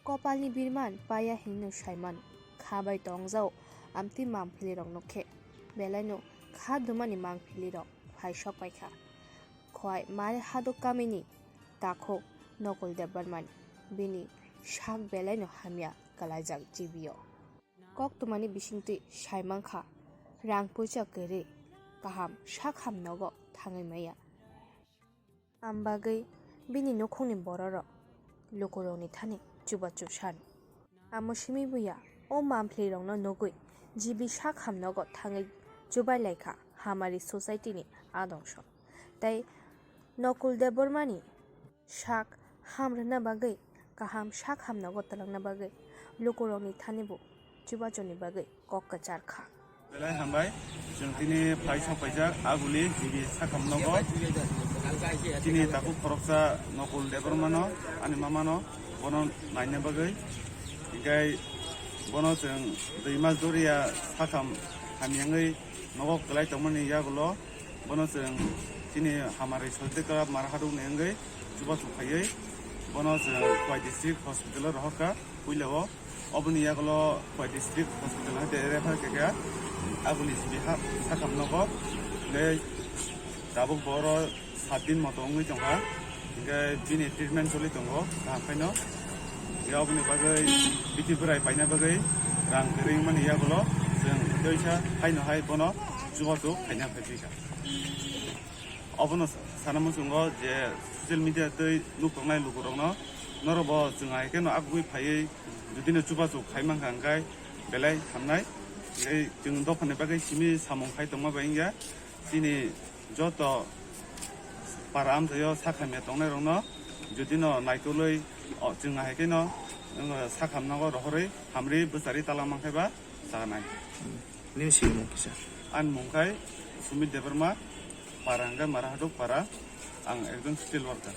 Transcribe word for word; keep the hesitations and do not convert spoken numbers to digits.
Kopalni birman paya hinwi saiman kha bai tongjao amtwi mangpilirokno khe belaino kha dumani mangpilirok phai sok paikha. Khowai Mare Haduk kamini takhuk Nokul Debbarmani bini sak belaino hamya kwlaijak G B o. Koktwmani bisingtwi saimankha, rang puisa kwrwi kaham sak ham nogo thangwi maya. Am bagwi bini nukhungni bororok lukurokni thani chubachu san. Amo simi buya o mangpilirokno nugwi G B sak ham nogo thangwi chubai laikha Hamari society ni adongso. Tei Nokul Debbarmani sak ham rwna bagwi, kaham sak ham nogo twlangna bagwi lukurokni thani bo chubachuni bagwi kok kwchar kha. Belai hambai, chwng tini phai sok paijak, aguli G B sak ham nogo. Tini takhuk khoroksa Nokul Debbarmano, ani mamano, bono naina bagwi. Hinkhe bono chwng dui mas doriya sak ham hamyangwi nogo kwlai tongmani yagulo. Bono chwng chini Hamari Solte Club Mare Hadukni wngwi chubachu khaiwi bono chwng Khowai District Hospital o rohorkha puilao. Oboni yagulo Khowai District Hospital hai de refer khe khe aguli simi ha sakam nogo. Tei tabuk boro sat din moto wngwi tongkha. Hinkhe bini treatment choli tongo kaham khaino. Hinkhe oboni bagwi biti bwrai paina bagwi rang kwrwi wngmani yagulo chwng teisa haino hai bono chubachu khaina phaiphikha. Obono sana muchungo je social media tei nuk tongnai lukurokno norokbo chwng hai kheno agugwi phaiwi judino chubachu khai mankha hwnkhe belai hamnai. Tei chwng dophani bagwi simi samung khai tongma bai wngya. Chini joto para amchaio sak hamya tongnairokno judino naitolwi, o, chwng hai kheno, wng, sak hamnago rohorwi hamri bwcharwi tala mankhe ba chanai. Nini swimung kisa? Ani mung khai Sumit Debbarma, para hwnkhe Mare Haduk para, ang ekjon social worker.